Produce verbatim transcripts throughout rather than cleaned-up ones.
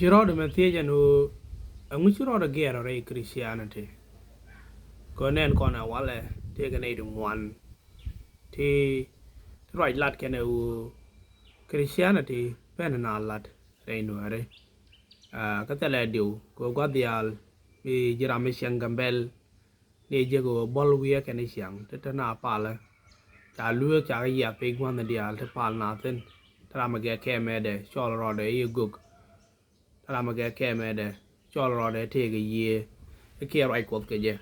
Ci rɔɔdɛ mɛ thiec ɛn ɣöö ɛŋu ci rɔɔdɛ gɛɛr rɛy Christianity? Kɛ nɛn kɔn ɛ walɛ tëëkɛ nɛy ti ŋuan ti ruac lat kɛn ɛ ɣöö Christianity pen na lat rɛy Nuääri. Kä thilɛ diw kɛ gua̱th diaal mi ji̱ ram mi cieŋ Gambɛl ni jek ɣöö bɔl wi̱i̱ ɛ kɛn i̱ ciaŋ ti te na palä. Ca lueek ca kɛ yiath piny gua̱nh diaal ti pal na thi̱n. Ti ram mi gɛ kɛmɛ dɛ cɔl rɔɔdɛ i̱ gök. Ti ram mi gɛ kɛmɛ dɛ cɔl rɔɔdɛ tëëkɛ yiëë i̱ kiɛ ruac Kuɔth kɛ jɛ.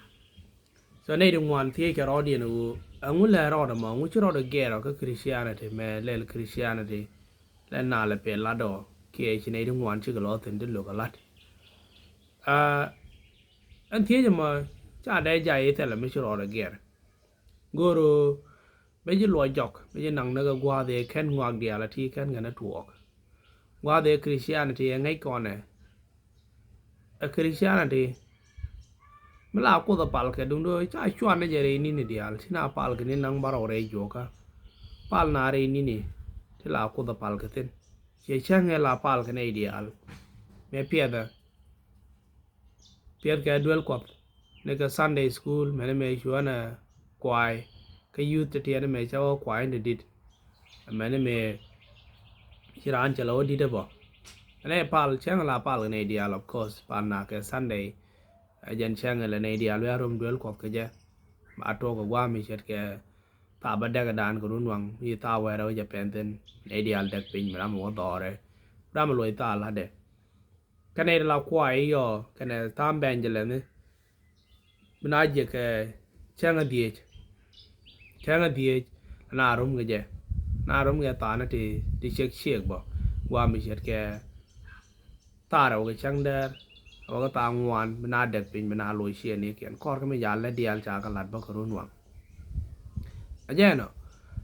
So nɛy ti ŋuan thiec kɛ rɔɔdiɛn ɣöö ɛŋu lɛ rɔɔdɛ mɔ, ɛŋu ci rɔɔdɛ gɛɛr ɔ kä Christianity mɛ lɛl Christianity lɛ na lɛ pɛl lat ɔ kiɛ ci nɛy ti ŋuan cikɛ lɔ thi̱n ti lo̱k ɛ lat. Ɛn thiec ɛmɔ ca dee jay i̱ thilɛ mi ci rɔɔdɛ gɛr. Go̱o̱r ɣöö bɛ ji̱ luɔc jɔk bɛ ji̱ naŋ ni kɛ gua̱a̱th ëë kɛn ŋɔak diaal a ti kɛn kɛn a tuɔɔk. Gua̱a̱th ëë Christianity ɛ ŋäc kɔnɛ. Ɛ Christianity mi la Kuoth ɛ pal kɛ duundɛ ɣöö ca cuan ni jɛ rɛy ni̱ni diaal ci na pal kɛ ni naŋ bärɔw rɛy juɔkä. Pal na rɛy ni̱ni ti la Kuoth ɛ pal kɛ thi̱n. Ciɛ cäŋ ëë la pal kɛ nɛy diaal. Mëë piɛthɛ piɛth kɛ duel Kuɔth ni kɛ Sunday school mɛni mëë cuɔ̱nɛ kuay kä youth ti tiɛni mëë cɛ wä kuay ni dit. Mɛni mëë ci raan cɛ lɛ wä dit ɛ bɔ ɛn ɛ pal cäŋ la pal kɛ nɛy diaal, of course pal na kɛ Sunday. Ɛ jɛn cäŋ lɛ nɛy diaal wiaa rom duel Kuɔth kɛ jɛ. Ba tuɔk kɛ gua̱a̱ mi ce̱tkɛ thaa bä dɛkɛ daan kɛ run waŋ mi thaa wɛɛrɛ wä jɛ pɛn thi̱n. Nɛy diaal dɛk piny mi ram mi wä dhɔɔrɛ ram mi luɔc thaa la̱tdɛ. Kɛnɛ iti la kuay yɔ kɛnɛ tha̱a̱ŋ bɛny jɛ lɛni. Bi na jiɛk kɛ cäŋ a dhiec. Cäŋ a dhiec na rom kɛ jɛ. Na rom kɛ tha̱a̱ŋ ti ti ciek ciek bä. Guam bi ce̱tkɛ tha̱a̱ŋ rɛw kɛ cäŋ dɛr. Wä kɛ tha̱a̱ŋ ŋuan bi na dɛk piny bi na loc ciɛ ni kiɛn kɔr kä mi jal lɛ diaal ca kɛ lat bä kɛ run waŋ. A jɛ nɔ.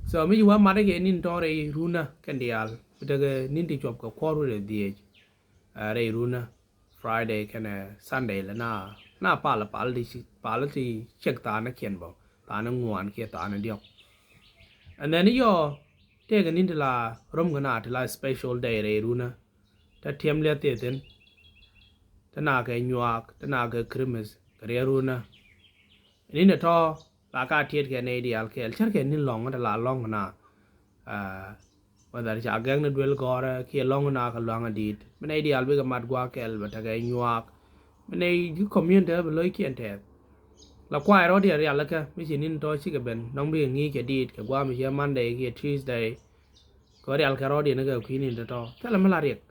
So mi ci wä mat kɛ nin tɔ̱ rɛy runä kɛn diaal bi tekɛ nin ti cuɔp kɛ kuɔr wi̱cdɛ dhiec. Rɛy runä Friday kɛnɛ Sunday lɛ na na pal pal ti pal ti cek tha̱a̱n kiɛn bä tha̱a̱n ŋuan kiɛ tha̱a̱n diɔk. And then yɔ tëëkɛ ni̱n ti la rom kɛ na ti la special day rɛy runä. Te tiɛm liɛth thiethin te na kɛ nyuaak te na kɛ Christmas kɛ riɛk runä. Ni̱n tɔ̱ la ka tiɛt kɛ nɛy diaal kɛɛl cärkɛ ni̱n lɔ̱ŋ te la lɔ̱ŋ na. Whether ca gɛk ni duel gɔrɛ kiɛ lɔ̱ŋ na kɛ luaŋ a di̱i̱t mi nɛy diaal bikɛ mat gua̱a̱k kɛl bɛ tekɛ nyuaak. Mi nɛy ji̱ community bi lo̱ckiɛn tɛth. La kuay rɔ̱diɛn rialikä mi ci ni̱n tɔ̱ cikɛ ben nɔŋ bikɛ ŋi̱i̱c kɛ di̱i̱t kɛ gua̱a̱ mi ciɛ Monday kiɛ Tuesday. Kɛ rial kɛ rɔ̱diɛn kɛ kui̱ ni̱n tɔ̱ thilɛ mi la riɛk.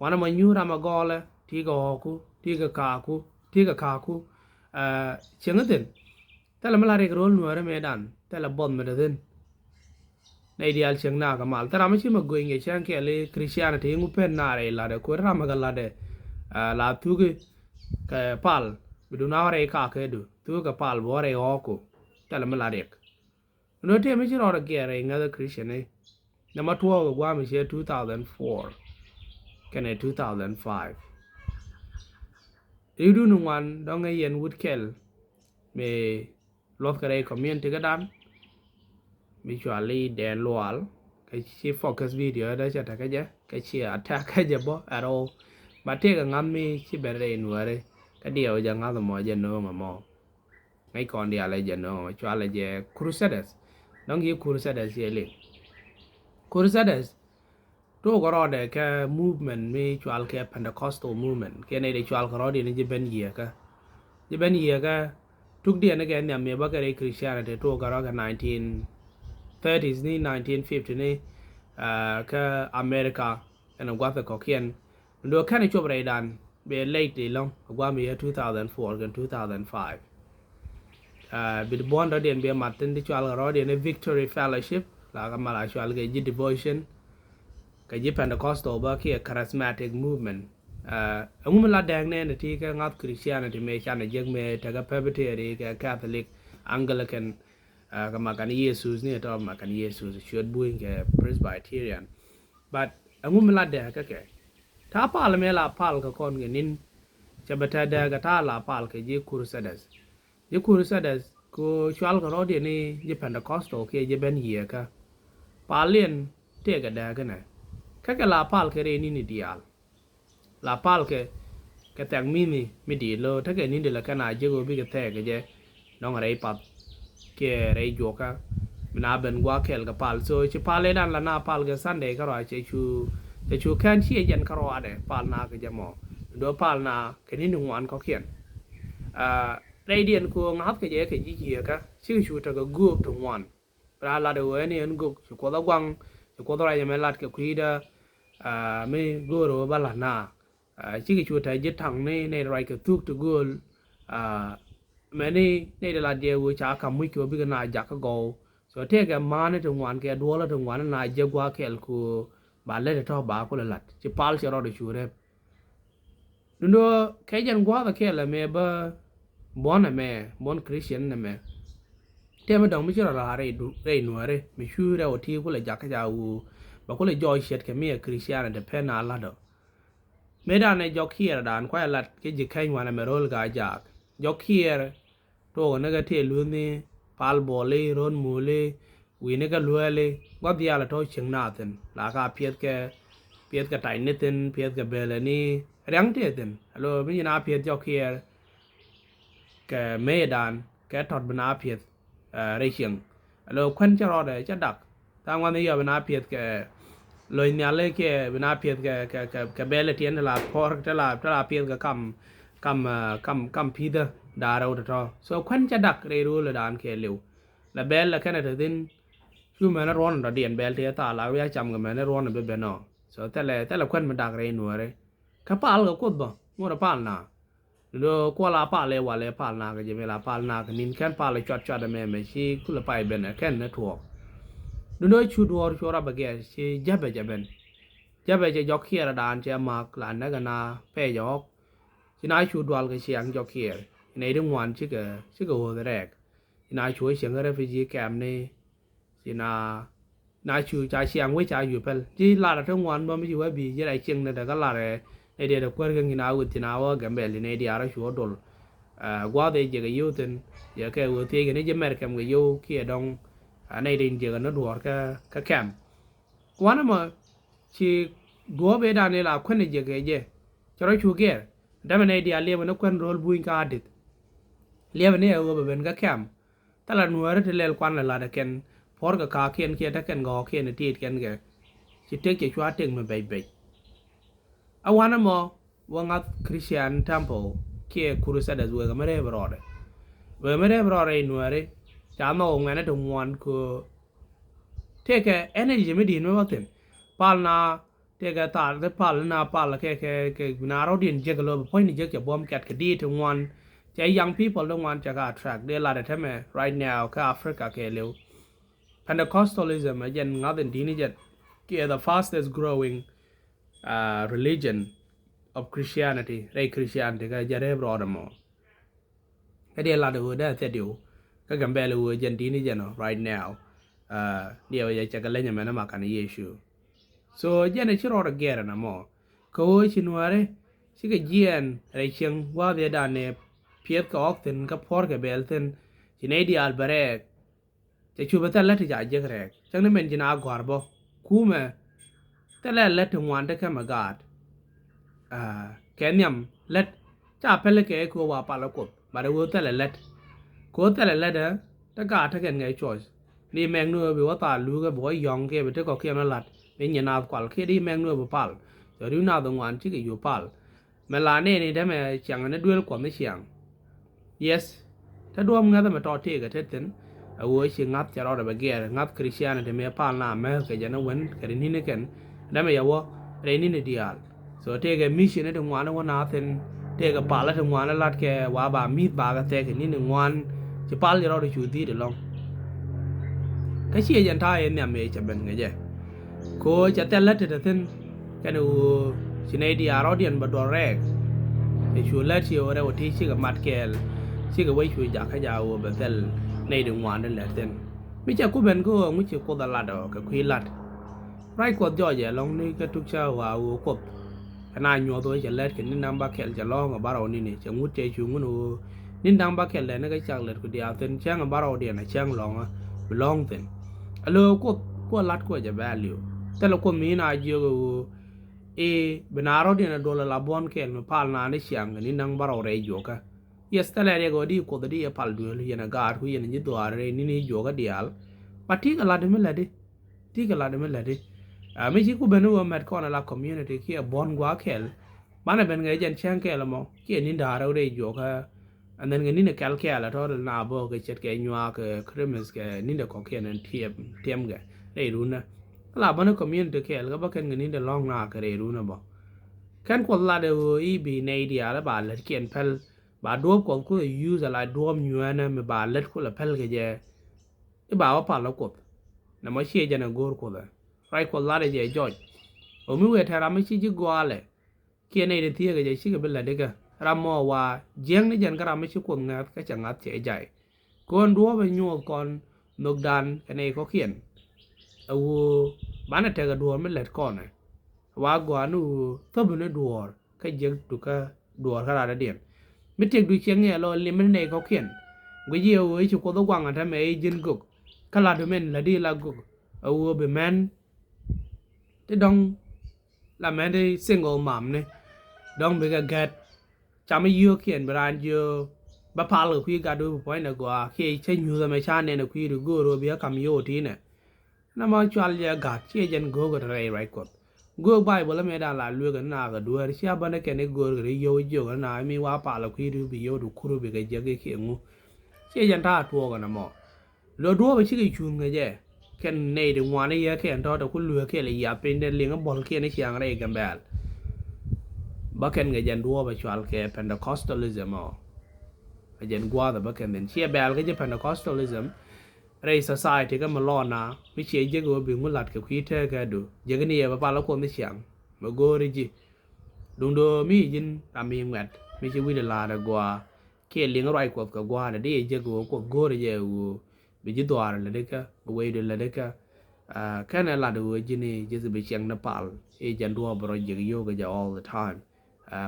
Wanɛ mɔ nyuur ram a gɔɔlɛ ti kɛ ɣɔ̱ɔ̱ku ti kɛ kaaku ti kɛ kaaku. Cieŋ ithin. Thilɛ mi la riɛk ro̱l nuäärä mëëdan thilɛ buɔth mi te thi̱n. Nɛy diaal cieŋ na kɛ mal thil ram mi ci mɛ go̱ny kɛ cäŋ kɛɛl i̱ Christianity iŋu pen na rɛy latdɛ kuet ram mi kɛ latdɛ. La thuki kɛ pal bi dun a rɛy kakädu thuki kɛ pal bi wä rɛy ɣɔɔku. Thilɛ mi la riɛk. Nɔ tëë mi ci rɔɔdɛ gɛɛr rɛy ŋäthä Christian i̱ nɛ ma tuɔɔk kɛ gua̱a̱ mi ciɛ two thousand four kɛnɛ two thousand five. Ri̱wdun ŋuan dɔ̱ŋ ɛ yɛn wut kɛl mi luɔth kɛ rɛy community kädan. Mi cuali dɛn lual kɛ ci focus video dee cɛ tekɛ jɛ kɛ ci attack kä jɛ bä at all. Ba tëëkɛ ŋa̱th mi ci ben rɛy nuääri kä diɛw jɛ ŋa̱th mɔ jɛ no̱o̱ŋ ɛmɔ. Ŋäc kɔn diaal ɛ jɛ no̱o̱ŋ cualɛ jɛ Crusaders. Dɔ̱ŋ yi Crusaders yɛ liŋ. Crusaders tuɔɔk rɔɔdɛ kɛ movement mi cual kɛ Pentecostal movement kiɛ nɛy dee cual kɛ rɔɔdiɛn ji̱ ben yiëëkä. Ji̱ ben yiëëkä tukdiɛn kɛ nhiam mi bä kɛ rɛy Christianity tuɔɔk kɛ rɔɔdɛ kɛ nineteen thirties ni nineteen fifty ni. Kä America ɛn gua̱th kɔ̱kiɛn. Ndo kɛn cop rɛydan bɛ late ilɔŋ a guam yɛ two thousand four kɛn two thousand five. Bit buɔ̱n rɔ̱diɛn bɛ mat thin ti cual kɛ rɔ̱diɛn i̱ Victory Fellowship la kɛ mal a cual kɛ ji̱ devotion. Kɛ ji̱ Pentecostal bä kiɛ charismatic movement. Ɛŋu mi la dɛɛk nɛɛn ti kɛ ŋa̱th Christianity mëë canɛ jek mëë tekɛ Presbytery kɛ Catholic, Anglican, kɛ makan Yesus ni tɔ makan Yesus ciöt buny kɛ Presbyterian. But ɛŋu mi la dɛɛkä kɛ ta̱a̱ pal mëë la pal kɛ kɔn kɛ ni̱n. Cɛ bɛ tɛ̈ dɛɛkä ta̱a̱ la pal kɛ ji̱ Crusaders. Ji̱ Crusaders kɛ cual kɛ rɔ̱diɛn ni ji̱ Pentecostal kiɛ ji̱ ben yiëëkä. Paliɛn tëëkɛ dɛɛkä nɛ kä kɛ la pal kɛ rɛy ni̱ni diaal. la pal kɛ kɛ thɛk mi̱ni mi di̱i̱t lo̱ tekɛ ni̱n di la kɛn a jek ɣöö bikɛ thɛɛk kɛ jɛ. Nɔŋ rɛy path kiɛ rɛy juɔkä mi na ben gua̱a̱th kɛl kɛ pal. So ci pal ëëdan la na pal kɛ Sunday kärɔa cɛ cu cɛ cu kɛn ciɛ jɛn kärɔadɛ pal na kɛ jɛ mɔ. Duundɛ pal na kɛ ni̱n di ŋuan kɔ̱kiɛn. Rɛydiɛn kɛ ɣöö ŋa̱th kɛ jɛ kɛ ji̱ jiɛkä cikɛ cu tekɛ göök ti ŋuan. Raan lat ɣöö ɛn i̱ ɛn gök ci Kuoth a guaŋ, ci Kuoth ruac ɛmɛ lat kɛ kui̱dä. Mi göörä ɣöö ba la̱t na cikɛ cu tɛ̈ ji̱ ta̱ŋ ni nɛy ruac kɛ thuk ti gööl. Mɛni nɛy ti lat jɛ ɣöö ca ka̱m muc kɛ ɣöö bikɛ na jak kä gɔw. So tëëkɛ ma̱a̱ni ti ŋuan kɛ duɔlä ti ŋuan na jɛ gua̱a̱th kɛl kɛ ɣöö ba lät ɛ tɔ̱ ba kulɛ la̱t ci pal cɛ rɔɔdɛ cu rep. Duundɛ kɛ jɛn gua̱a̱th ɛ kɛl ɛmɛ bä buɔ̱n ɛmɛ buɔ̱n Christian ɛmɛ. Tëë mi dɔ̱ŋ mi ci rɔ raar rɛy nuääri mi cu rɛw ti kulɛ jakä ca wu bɛ kulɛ jɔɔc ciɛt kɛ mi ɛ Christian ɛ depend a la̱t ɔ. Mëëdan ɛ jɔk kiɛɛr dan kuay lat kɛ ji̱ kɛny wanɛ mɛ ro̱l ka jaak jɔk kiɛɛr. Tuɔɔk ni kɛ tëë luthni pal buɔli ro̱n muuli wi̱ni kɛ luɛɛli gua̱th diaal ɛ tɔ̱ cieŋ na thi̱n la ka piɛth kɛ piɛth kɛ tac ni thi̱n piɛth kɛ belɛ ni riaŋ tëë thi̱n alo mi nyin a piɛth jɔk kiɛɛr. Kɛ mëëdan kɛ tɔt bi na piɛth rɛy cieŋ alo kuän cä rɔɔdɛ cä dak. Tha̱a̱ŋ wan yɔ bi na piɛth kɛ lo̱c nhiali kiɛ bi na piɛth kɛ kɛ kɛ bɛl tiɛn ti la pɔr ti la ti la piɛth kɛ kam kam kam kam pi̱thä da̱a̱ rɛw tɔ̱tɔ̱. So kuän cä dak rɛy ro̱o̱l dan kɛ liw la bɛl la kɛnɛ te thin. Cu mɛn ruɔn dɔ̱diɛn bɛl ti thaal la wi̱i̱ a cam kɛ mɛn ruɔn bi ben ɔ. So thilɛ thilɛ kuän mi dak rɛy nuɔɔri. Kä pal kɛ Kuoth bä ŋot pal na. Duundɛ kuɔl a pal ëë wal ëë pal na kɛ jɛ mi la pal na kɛ ni̱n kɛn pal cuat cuat ɛmɛ mɛ ci kulɛ pay ben ɛ kɛn ni tuɔɔk. Duundɛ cu duɔɔr cu rap ɛ gɛɛr ci jäpɛ jɛ ben. Jäpɛ jɛ jɔk kiɛɛr dan cɛ ma̱a̱k la näk ɛ na pɛc ɛ ɣɔk. Ci na cu dual kɛ ciaŋ jɔk kiɛɛr ci nɛy ti ŋuan cikɛ cikɛ ɣööth rɛɛk. Ci na cu cieŋ refugee camp ni Ci na na cu ca ciaŋ wec ca cu päl ci lar a te ŋuan bä mi ci wä bi ji̱ rɛy cieŋ ni te kä lar ɛ nɛy diɛ te kuäär kɛ ŋin a weth ci na wä Gambɛl ti nɛy diaar a cu wä dol. Gua̱a̱th ɛ jiɛk ɛ yio̱w thi̱n yɛ kɛ wä thiec kɛ ni ji̱ mɛr kɛm kɛ yio̱w kiɛ dɔ̱ŋ. A nɛy tin jiɛk ɛ ni duɔ̱ɔ̱r kä kä kɛm. Wanɛ mɔ ci duɔ̱ɔ̱p ëëdan ila kuän ɛ jiɛk kɛ jɛ cɛ rɔ cu gɛɛr. Dämɛ nɛy diaal liɛpɛ ni kuän ro̱l buny kä adith. Liɛpɛ ni ɛ ɣöö bɛ ben kä kɛm. Thilɛ nuääri ti lɛl kuan lɛ lat ɛ kɛn puɔ̱rkɛ ka̱a̱kiɛn kiɛ te kɛn gɔ̱ɔ̱kiɛn ɛ tiit kɛn kɛ. Ci tëk cɛ cua tëk mi bɛc bɛc. A wanɛ mɔ wä ŋa̱th Christian temple kiɛ crusaders wekɛ mi rɛɛp rɔɔdɛ. Wekɛ mi rɛɛp rɔɔdɛ i̱ nuääri ca nhɔk ŋuɛnɛ ti ŋuan köö. Tëëkɛ energy mi di̱i̱t mi wä thi̱n pal na Tëëkɛ thal ti pal na pal kɛ kɛ kɛ na rɔ̱diɛn jek lo̱ bi puɔ̱nyni jek cɛ buɔ̱m kɛt kɛ diit ti ŋuan. Cɛ young people ti ŋuan cɛ ka attract dee lat ɛ tämɛ right now kä Africa kɛ liw. Pentecostalism ɛ jɛn ŋa̱th in di̱t ni jɛn kiɛ the fastest growing religion of Christianity rɛy Christianity kɛ jɛ rɛp rɔɔdɛ mɔ. Kä diɛ lat ɣöö dee thiat diw kä Gambɛl ɣöö jɛn di̱t ni jɛn ɔ right now. Diɛ wä jɛ cɛ kɛ leny ɛmɛn ɛma kan Yecu. So jɛn ɛ ci rɔɔdɛ gɛɛr ɛn ɛmɔ kɛ ɣöö ci nuääri cikɛ jiɛɛn rɛy cieŋ gua̱a̱th ëëdan ëë piɛth kɛ ɣɔ̱k thi̱n kä puɔ̱rkɛ bɛɛl thi̱n. Ci nɛy diaal bɛ rɛɛk. Cɛ cu bɛ thil lät ti ca jek rɛɛk cäŋ ni mɛn ji̱n a gɔ̱a̱r bä kumɛ. Thilɛ lät ti ŋuan ti kɛmɛ gaat. Kɛ nhiam lät ca pɛl kɛ kɛ ɣöö wa pal ɛ Kuoth bat ɛ ɣöö thilɛ lät. Kɛ ɣöö thilɛ lät ɛ ti gaat ti kɛn kɛ choice. Ni mɛk ni ɣöö bi wä thaal luukɛ bi wä yɔ̱ŋ kiɛ bi ti kɔ̱kiɛn wä la̱t bi nyin naath kual kiɛ di mɛk ni ɣöö bi pal. Cɛ ri naath ŋuan cikɛ cu pal. Mɛ la nɛɛni dämɛ ciaŋ ni duel kuɔth ni ciaŋ. Yes. Te duɔ̱ɔ̱p ŋäth ɛmɛ tɔt tëëkɛ tet thi̱n. A ɣöö ci ŋa̱th cɛ rɔɔdɛ bɛ gɛɛr ŋa̱th Christianity mëë pal na määth kɛ jɛn ɛ wen kɛ ri ni̱n ikɛn. Dämɛ yɛ wä rɛy ni̱n i̱ diaal. So tëëkɛ mission ti ŋuan wä na thi̱n. Tëëkɛ pal ti ŋuan lat kɛ wa ba mi̱th bakɛ thɛk kɛ ni̱n i̱ ŋuan. Ci pal cɛ rɔɔdɛ cu dhi̱i̱t ɛlɔ̱ŋ. Kä ciɛ jɛn ta̱a̱ yɛ nhiam mëë cɛ ben kɛ jɛ. Kɛ ɣöö cɛ thil lät ti te thi̱n. Kɛn ɣöö ci nɛy diaal rɔ̱diɛn bɛ duɔl rɛɛk. Cɛ cu lät ci ɣöö rɛw ti cikɛ mat kɛɛl. Cikɛ wec cu jakä jakä ɣöö bɛ thil nɛy di ŋuan di lät thi̱n. Mi cɛ ku ben kä ɣöö ŋu ci Kuoth a lat ɔ kɛ kui̱ la̱t. Ruac Kuɔth jɔɔcɛ lɔ̱ŋ ni kä tuk cä ɣɔaa ɣöö Kuoth. Kɛ na nyuɔth ɣöö cɛ lät kɛ ni̱n da̱ŋ bäkɛl cɛ lɔ̱ŋ ɛ bärɔw ni̱ni cɛ ŋut cɛ cu ŋun ɣöö ni̱n da̱ŋ bäkɛl dɛn ni kä cak lät ku diaal thi̱n cäŋ ɛ bärɔwdiɛn ɛ cäŋ lɔ̱ŋä bi lɔ̱ŋ thi̱n. Ɛ lo̱o̱ Kuoth kuɔ la̱t kuɔ jɛ bɛ a li̱w. Thilɛ Kuoth mi na jiök ɣöö I̱ bi na rɔ̱diɛn a duɔl a la buɔ̱n kɛɛl mi pal naan i̱ ciaŋ kɛ ni naŋ bärɔw rɛy juɔkä. Yes, thilɛ riɛk ɣöö di Kuoth di ɛ pal duel yɛn a gaat ku yɛn ji̱ dhuaar rɛy ni̱n i̱ juɔkä diaal. Ba ti kɛ lat mi lätdi. Ti kɛ lat mi lätdi. Ɛ mi ci ku ben i̱ ɣöö mɛt kɔn a la community kiɛ buɔ̱n gua̱a̱ kɛɛl. Banɛ ben kɛ jɛn cäŋ kɛɛl ɛmɔ kiɛ ni̱n da̱a̱r rɛw rɛy juɔkä. And then kɛ ni̱n kɛl kɛɛl a tɔ̱ na bä kɛ ce̱tkɛ nyuak kɛ Christmas kɛ ni̱n kɔ̱kiɛn ɛn tiɛm tiɛm kɛ rɛy runä. Ala bä ni community kɛɛl kɛ bä kɛn kɛ ni̱n lɔ̱ŋ na kɛ rɛy runä bä. Kɛn Kuɔth lat ɛ ɣöö i̱ bi nɛy diaal ba lätkiɛn päl ba duɔ̱ɔ̱p Kuɔth ku ɛ use ala duɔ̱ɔ̱p nyuɛnɛ mi ba lät ku lɛ päl kɛ jɛ. I̱ ba wä pal ɛ Kuoth. Nɛ mɔ ciɛ jɛn ɛ go̱o̱r Kuoth ɛ ruac Kuɔth lat ɛ jɛ jɔc. Ɣöö mi wëë tɛ̈r ram mi ci ji̱ gɔaalɛ. Kiɛ nɛy ti thieekä jɛ cikɛ bi lätdikä ram mɔ wa jiäkni jɛn kä ram mi ci Kuoth ŋäth kä cɛ ŋa̱th cɛ jay. Kɔn duɔ̱ɔ̱pɛ nyuɔth kɔn nhökdan kɛ nɛy kɔ̱kiɛn. Ɛ ɣöö banɛ tekɛ duɔ̱ɔ̱r mi lät kɔnɛ. Wa gɔaa ni ɣöö thäpi ni duɔ̱ɔ̱r kä jiäk dukä duɔ̱ɔ̱r kä radädiɛn. Mi tiɛkdu ciɛŋ i̱ ɛ lɔ lim ni nɛy kɔ̱kiɛn. Guic i̱ ɛ ɣöö i̱ ci Kuoth i̱ guaŋ ɛ täämɛ i̱ ji̱n gök. Kä la̱tdu min lätdi la gök. Ɛ ɣöö bi mɛn ti dɔ̱ŋ la mɛn ti single mom ni dɔ̱ŋ bikɛ gɛt. Cam i̱ yio̱o̱kiɛn bi raan jiö bä pal kɛ kui̱ gatdu bi puɔ̱nydɛ gɔaa kiɛ cä nyuuth ɛmɛ ca nɛn ɛ kui̱du go̱o̱r ɣöö bi ɛ kam yio̱o̱ ti̱i̱nɛ. Nɛ ma cual jɛ gat ciɛ jɛn go̱o̱k ɛ te rɛy ruac Kuɔth. Go̱o̱k Baibol ɛmɛ dan la lueek ɛ na kɛ dueer cia bänɛ kɛn i̱ go̱o̱r kɛ ri yio̱o̱k jiök ɛ na mi wa pal ɛ kui̱du bi yio̱o̱du kur bikɛ jiäk i̱ kiɛ ŋu. Ciɛ jɛn ta̱a̱ tuɔɔk ɛn ɛmɔ. Luɔt duɔ̱ɔ̱p ɛ cikɛ cuŋ kɛ jɛ kɛn nɛy ti ŋuan i̱ yɛ kɛn tɔ̱ tɛ ku lueek kɛl i̱ yath piny dee liŋ i̱ bɔl kiɛn i̱ ciaŋ rɛy Gambɛl. Bä kɛn kɛ jɛn duɔ̱ɔ̱p ɛ cual kɛ Pentecostalism ɔ. Ɛ jɛn gua̱a̱th ɛ bä kɛn dhin ciɛ bɛɛl kä jɛ Pentecostalism. Rɛy society kä mi lɔɔna mi ciɛ jek ɣöö bi ŋu lat kɛ kui̱ tëëkädu jek ni yɛ bä pal ɛ Kuoth i̱ ciaŋ mi go̱o̱ri ji̱. Duŋdɛ ɣöö mi ji̱n ram mi ŋuɛt mi ci wi̱cdɛ la̱a̱t ɛ gua̱a̱. Kiɛ liŋ ruac Kuɔth kɛ gua̱a̱r dee jek ɣöö Kuoth go̱o̱rɛ jɛ ɣöö bi ji̱ dhuaar lätdikä bi wecdu lätdikä. Kɛnɛ lat ɣöö ji̱n i̱ ji̱ bi ciɛŋ ni pal i̱ jɛn duɔ̱ɔ̱p bi rɔ jiäk yio̱o̱k jɛ all the time.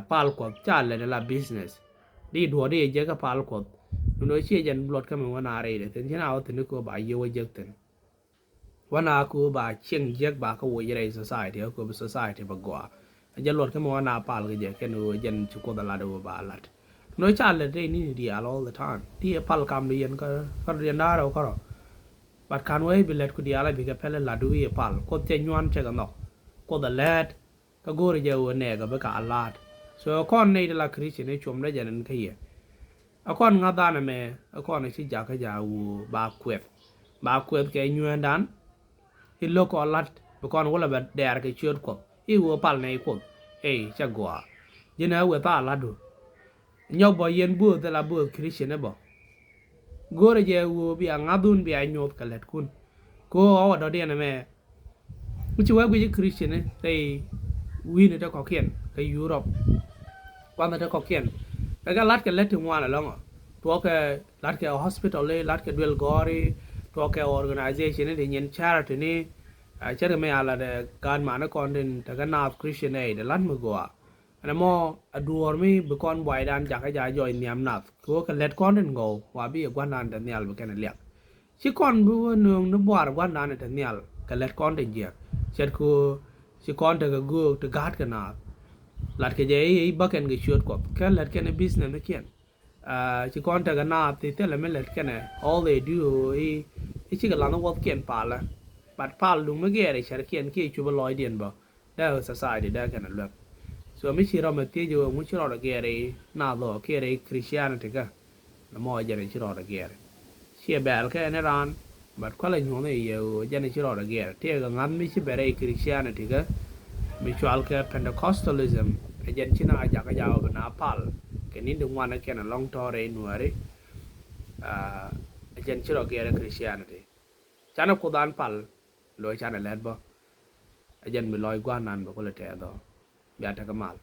Pal Kuɔth ca lät ala business di duɔ̱ɔ̱r di jek kä pal Kuɔth. Duundɛ ɣöö ciɛ jɛn luɔt kä mi wä na rɛydɛ thi̱n ci na wä thi̱n i̱ köö ba yio̱o̱k jek thi̱n. Wä na köö ba cieŋ jiäk ba kä woc rɛy society kä köö bi society ba gɔaa. Ɛ jɛ luɔt kä mi wä na pal kɛ jɛ kɛn ɣöö jɛn ci Kuoth a lat ɣöö ba lat. Nɔ ca lät rɛy ni̱ni diaal all the time ti ɛ pal kam di yɛn kä kä riɛn da̱a̱r ɛ kärɔ. But kan wee bi lät ku diaal a bikɛ pɛl ɛ lat ɣöö i̱ ɛ pal Kuoth cɛ nyuan cɛ kɛ nhɔk. Kuoth ɛ lät. Kä go̱o̱rɛ jɛ ɣöö nɛɛk ɛ bi ka a la̱a̱t. So ɛ kɔn nɛy ti la Christian i̱ cuɔmdä jɛn ɛn kä yɛ. Ɛ kɔn ŋa̱th dhanɛ mɛ ɛ kɔn ɛ ci jakä ja̱ ɣöö ba kuɛth. Ba kuɛth kɛ nyuɛɛndan. I̱ lo̱k kɔn la̱t bi kɔn wälɛ bɛ dɛɛr kɛ ciöt Kuɔth i̱ ɣöö pal nɛy Kuoth. Ey cɛ gɔaa. Ji̱n ɛ weth a la̱tdu. Nyɔk bä yɛn bööth ɛ la bööth Christian ɛ bä. Go̱o̱rɛ jɛ ɣöö bia ŋa̱thun bia nyuɔth kɛ lätkun. Kɛ ɣöö ɣɔw ɛ dɔ̱diɛn ɛmɛ. Mi ci wee guic i̱ Christian rɛy wi̱i̱ni te kɔ̱kiɛn kɛ Europe. Kuandhɛ te kɔ̱kiɛn kɛ kɛ la̱t kɛ lät ti ŋuan ɛlɔ̱ŋ ɔ. Tuɔɔkɛ la̱t kɛ hospital i̱ la̱t kɛ duel gɔ̱ri. Tuɔɔkɛ organization i̱ ti nyin charity ni. Cärkɛ mi a lat ɛ gaat mani kɔn tin tekɛ naath Christian Aid ɛ la̱t mi gɔaa. Ɛn ɛmɔ ɛ duɔ̱ɔ̱r mi bi kɔn buaydan jakä ja̱ jɔɔc nhiam nath kɛ ɣöö kɛ lät kɔn tin gɔw wa bi ɛ gua̱ndan te nhial bi kɛn ɛ liak. Ci kɔn bi wä nööŋ ni buar gua̱ndan te nhial kɛ lät kɔn tin jiɛk. Ce̱tkɛ ɣöö ci kɔn tekɛ göök ti ga̱a̱t kɛ naath. Latkɛ jɛ i̱ i̱ bäkɛn kɛ ciöt Kuɔth kɛ lät kɛn ɛ business ni kiɛn. Ci kɔn tekɛ naath ti thilɛ mi lät kɛnɛ all they do i̱ i̱ cikɛ lath ni wuɔthkiɛn palä. But pal duŋ mi gɛɛr i̱ cärkiɛn kiɛ cupä lɔcdiɛn bä. Dee society dee kɛn a luɛk. So mi ci rɔmɛ thiec ɣöö ŋu ci rɔɔdɛ gɛɛr i̱ naath ɔ kiɛ rɛy Christianity kä. Nɛ mɔ jɛn ci rɔɔdɛ gɛɛr. Ciɛ bɛɛl kɛ ɛn raan. But kualɛ nyuɔ̱th i̱ yɛ ɣöö jɛn ci rɔɔdɛ gɛɛr tiɛɛkɛ ŋa̱th mi ci bɛ rɛy Christianity kä. Mi cual kɛ Pentecostalism ɛ jɛn ci na jakä jakä bi na pal kɛ ni̱n ti ŋuan ɛ kɛn ɛlɔ̱ŋ tɔ̱ rɛy Nuääri. Ɛ jɛn ci rɔ gɛɛr ɛ Christianity. Canɛ Kuoth an pal lo̱c canɛ lɛt bä. Ɛ jɛn mi lɔc gua̱n nan bä kulɛ tɛth ɔ. Bia tekɛ mal.